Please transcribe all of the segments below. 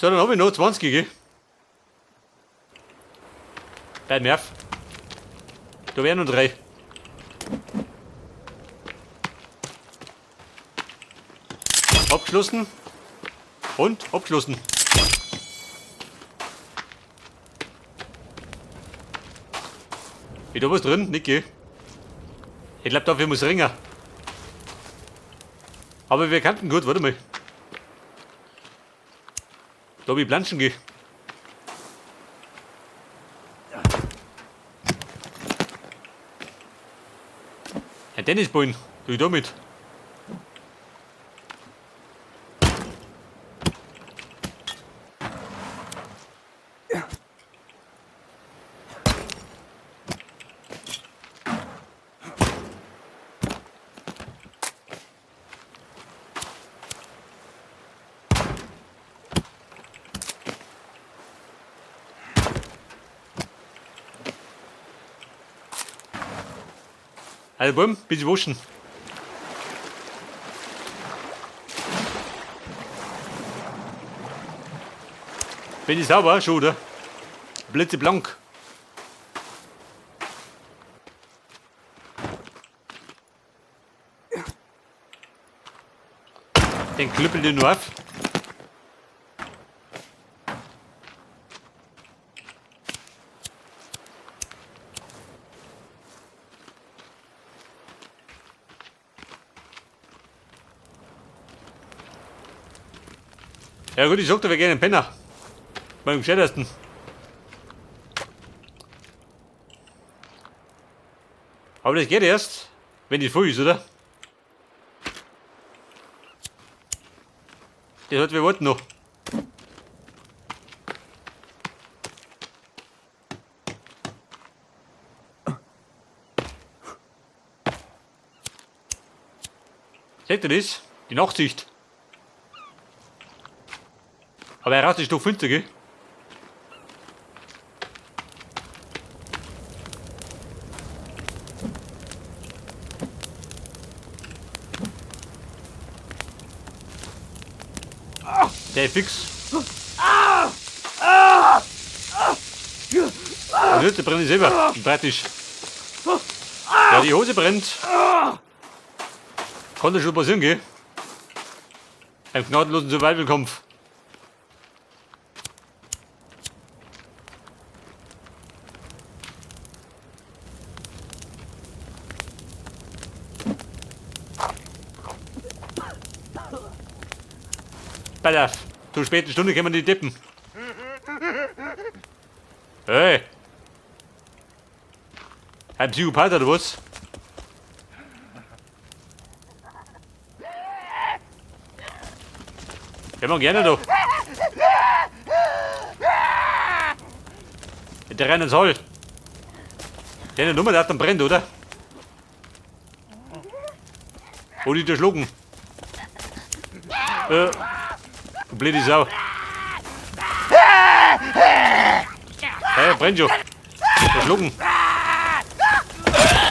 So, dann hab ich noch 20, gell? Bleib mir auf. Da wären noch 3. Abgeschlossen. Und abgeschlossen. Ist da was drin? Nicht, gell? Ich glaub, dafür muss ringen. Aber wir kannten gut, warte mal. Da hab ich Planschen geh. Ein Tennisball, tu ich da mit. Also bumm, bisschen waschen. Bin ich sauber schon, oder? Blitzeblank. Den klüppel den nur auf. Ja gut, ich sag dir, wir gehen in den Penner. Beim gescheitersten. Aber das geht erst, wenn die voll ist, oder? Das hat wir warten noch. Seht ihr das? Die Nachtsicht. Aber er raus ist doch finster, gell? Der ist fix. Und jetzt, der brennt selber. Praktisch. Ja, die Hose brennt. Kann das schon passieren, gell? Ein gnadenlosen Survival-Kampf. Pass auf, zur späten Stunde können wir die Deppen. Hey! Ein Psychopath oder was? Ja, man gerne doch. Der rennen soll. Der Nummer, der hat dann brennt, oder? Oder die durchschlucken. Du blöde Sau. Hey, brennt schon. Verschlucken.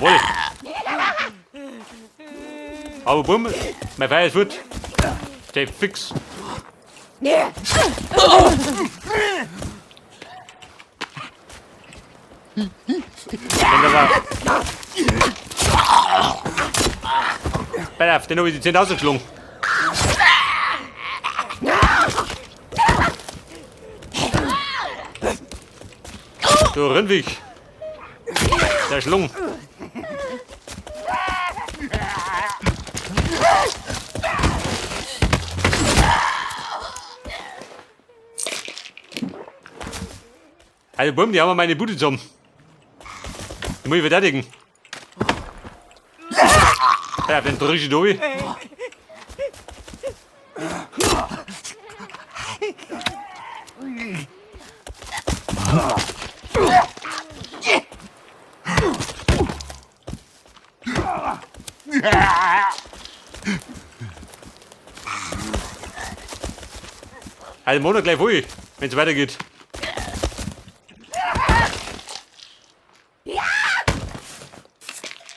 Jawohl. Aber bumm, mein Feuer ist fort. Stay fix. Wenn der war. Pass auf, den hab ich die 10.000 geschlungen. Du Rindwig. Der Schlung. Also Bumm, die haben meine Bude zusammen. Die muss ich verteidigen. Ja, den drück ich durch. Also Montag gleich voll, wenn's weitergeht.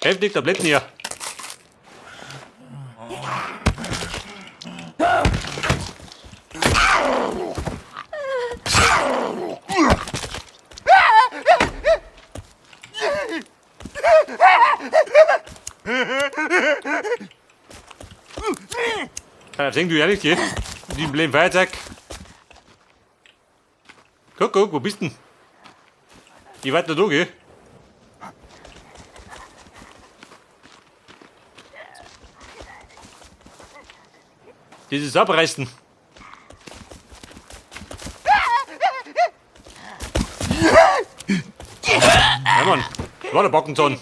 Heftig, Tabletten hier. Ja, denk du ehrlich, gell? Den blöden Feiertag. Guck, guck, wo bist denn? Ich warte noch da, gell? Das ist abreißen. Ja, Mann. War der Backenzahn.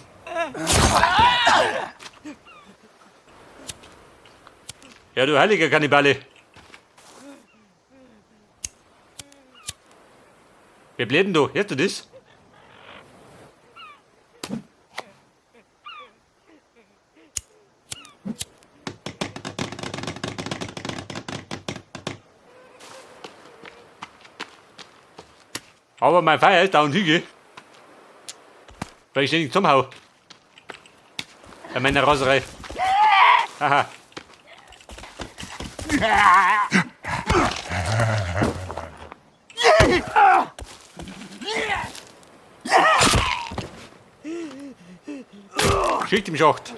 Ja, du heiliger Kannibale. Wer bleibt denn da? Hörst du das? Aber mein Feuer ist da und hingehe. Weil ich ständig zusammenhau. Bei meiner Raserei. Aha. Schicht im Schacht.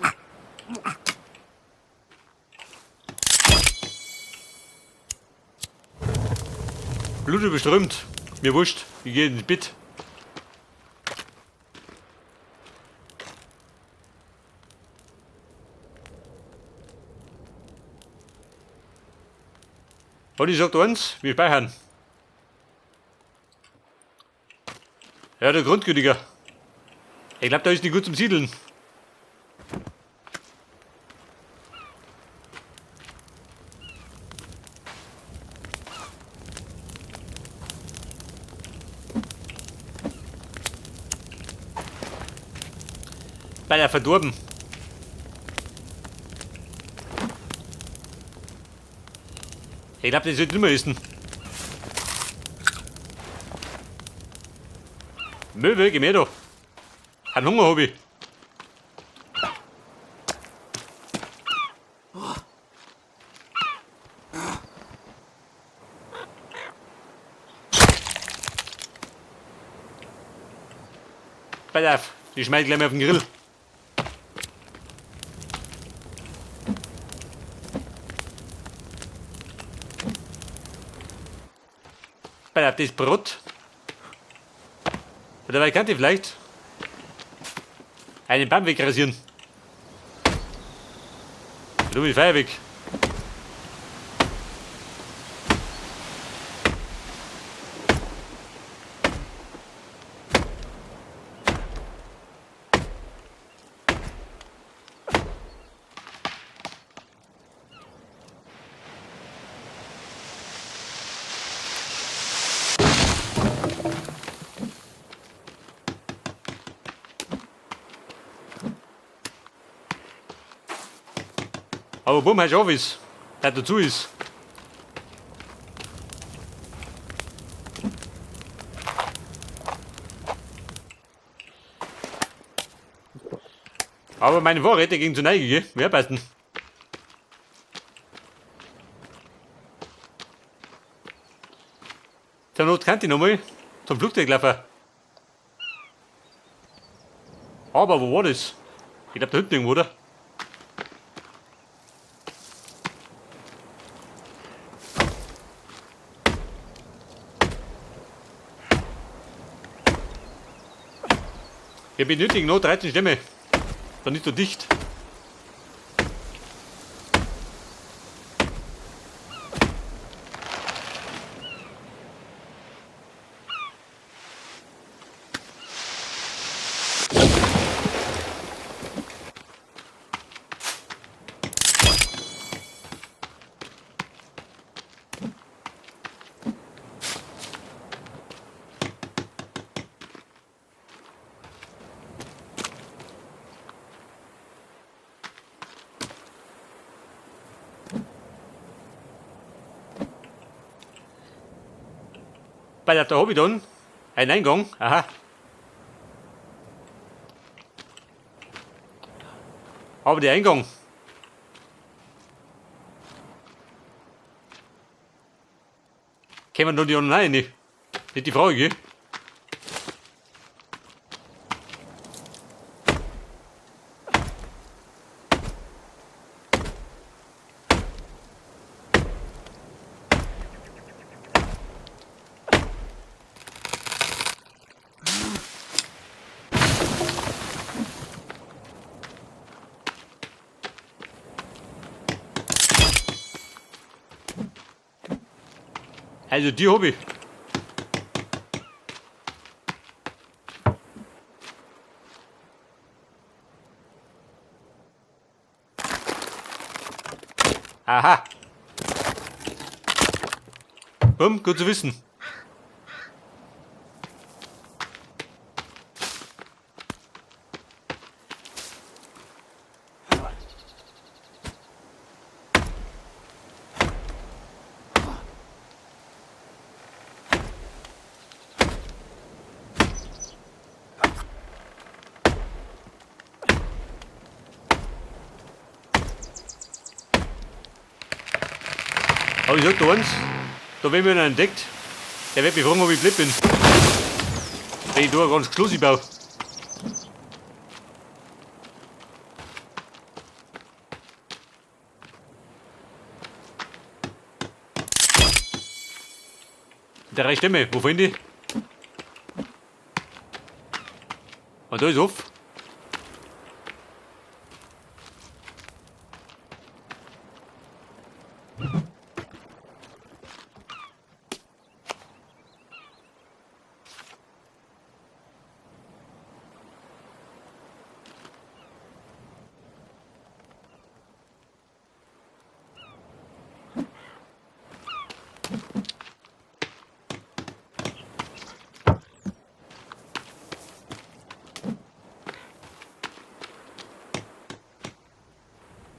Blut überströmt. Mir wurscht. Ich gehe ins Bett. Und ich sag eins, wir speichern. Ja, der Grundgütiger. Ich glaube, da ist nicht gut zum Siedeln. Bei der verdorben. Ich glaube, das wird nicht mehr essen. Möwe, geh mir da. Einen Hunger hab ich. Pass auf, die schmeiß ich gleich mal auf den Grill. Pass auf, das Brot. Oder dabei kann ich vielleicht einen Baum wegrasieren. Du bist Feuer weg. Aber bumm, hast du auch was, der dazu ist. Aber meine Vorräte gingen zu Neige, gell? Wer passt denn? Zur Not kann ich nochmal zum Flugzeug laufen. Aber wo war das? Ich glaub, da hinten irgendwo, oder? Wir benötigen noch 13 Stämme. Dann nicht so dicht. Bei der da hab ich dann einen Eingang. Aha. Aber der Eingang. Kämen da die anderen rein? Nicht die Frage, gell? Also die hab ich. Aha. Bumm, gut zu wissen. Aber ich sag dir eins, da wenn mir einer entdeckt, der wird mich fragen, ob ich blöd bin. Wenn ich da ein ganz Schloss baue. Drei Stämme, wo finde ich? Und da ist auf.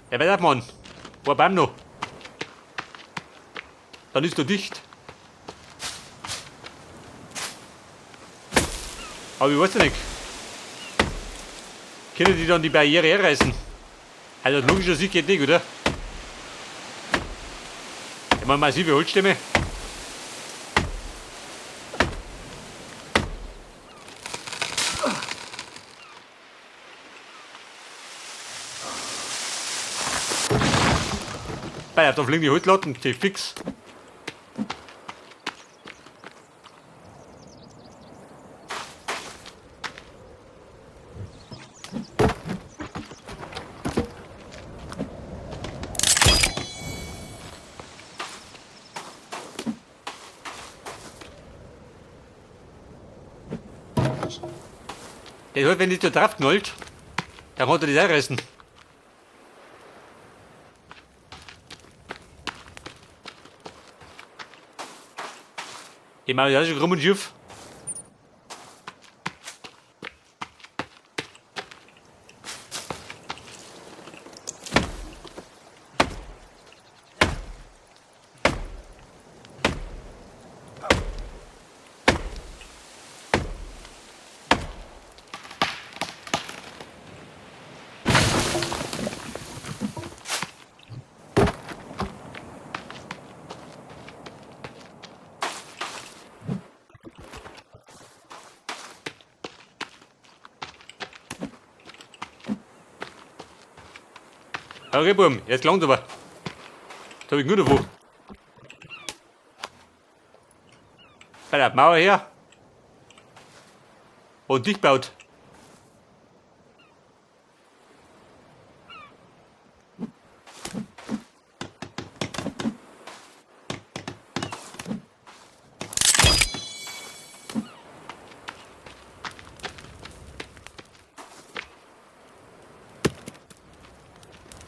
Ja, pass auf, Mann. Wo Baum noch? Dann ist er dicht. Aber ich weiß ja nicht. Können die dann die Barriere herreißen? Also aus logischer Sicht geht nicht, oder? Ich meine, massive Holzstämme. Bei, da fliegen die Holzlatten, die fix. Der hat, wenn die da drauf knallt, dann kann er das einreißen. Die machen ja schon krumm und schief. Okay, Buben, jetzt langt aber. Da hab ich nur davon. Bei der Mauer her. Und dicht baut.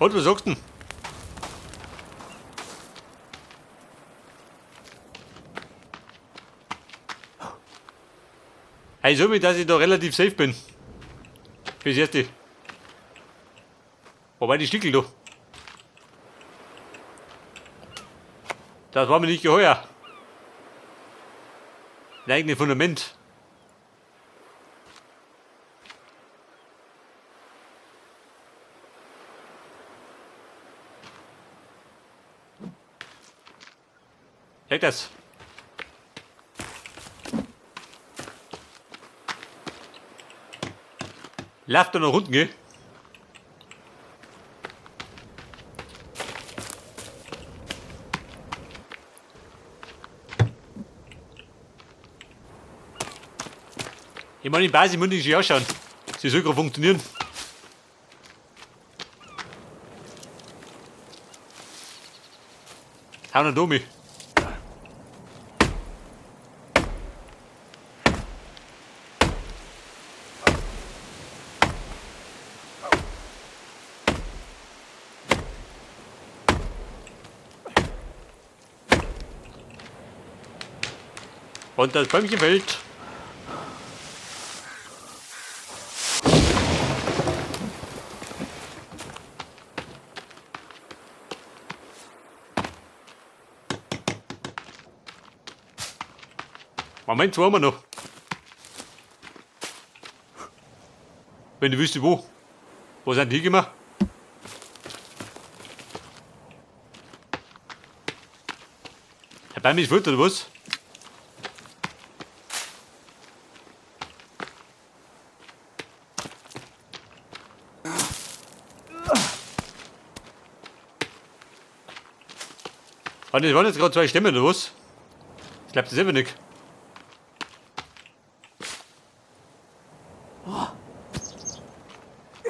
Und was sagst du denn? Hey, so wie dass ich da relativ safe bin. Fürs Erste. Wobei die Stickel da. Das war mir nicht geheuer. Ein eigenes Fundament. Check das. Läuft da nach unten, gell? Ich meine, in Basis muss ich sich anschauen. Sie soll gerade funktionieren. Hau noch da mich. Und das Bäumchen fällt. Moment, zwei haben wir noch. Wenn du wüsstest, wo. Wo sind die hingekommen? Der Baum ist fort, oder was? Ah, das waren jetzt gerade zwei Stämme, oder was? Ich glaub das selber nicht.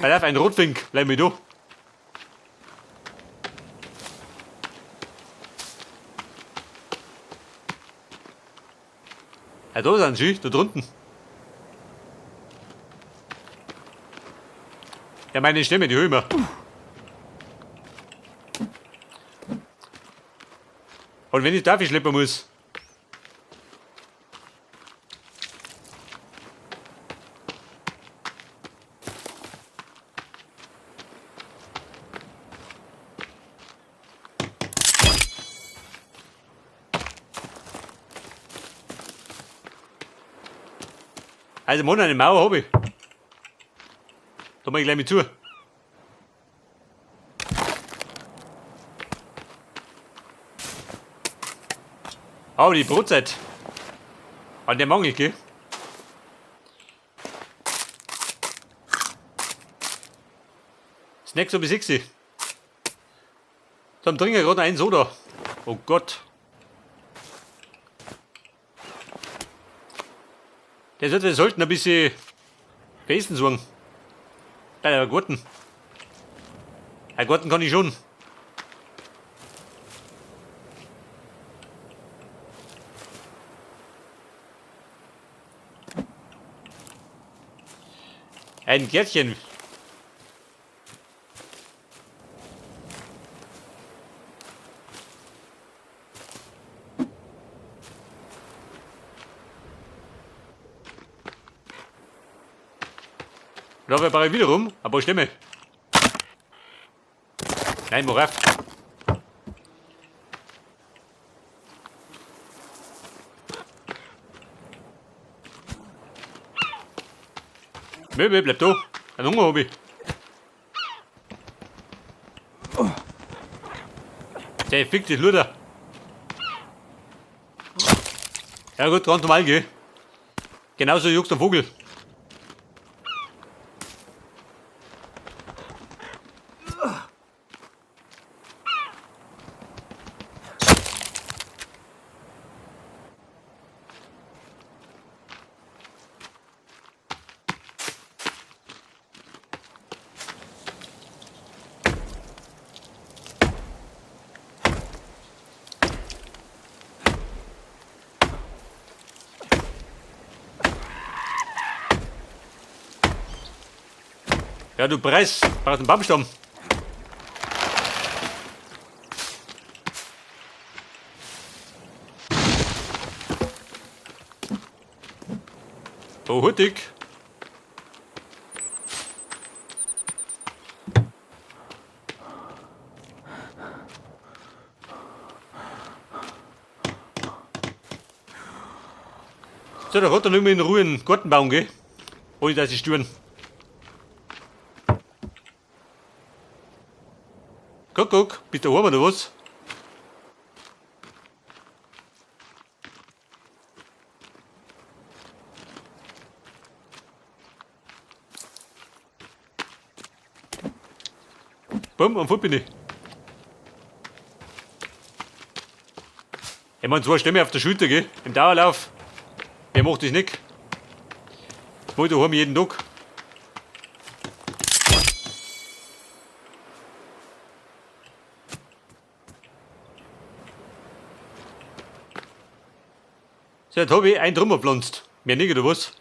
Pass auf, ein Rotfink, bleib mir da. Ja, da sind sie, da drunten. Ja, meine Stämme, die hol ich mir. Und wenn ich dafür schleppen muss. Also, Mann, eine Mauer hab ich. Da mach ich gleich mit zu. Oh, die Brotzeit. An der Mangel, gell? Snacks um 6. Zum Trinken gerade ein Soda. Oh Gott. Der sollte, wir sollten ein bisschen Besten suchen. Bei der Gurten. Ein Gurten kann ich schon. Ein Gärtchen. Da wir bei wiederum ein paar Stämme. Nein, mach auf. Möbel, bleib da. Einen Hunger hab ich. Der fickt dich, Luder. Ja gut, ganz normal, gell? Genauso juckt der Vogel. Ja, du Preis, brauchst einen Baumstamm. Oh, hurtig. So, da hat er nicht mehr in Ruhe einen Garten bauen, gell? Ohne dass sie stören. Guck, guck, bist du daheim oder was? Bumm, und fort bin ich. Ich mein, zwei Stämme auf der Schulter, gell? Im Dauerlauf. Wer macht das nicht? Das mach ich daheim jeden Tag. So, jetzt hab ich einen Trümmer gepflanzt. Mehr nicht, oder was?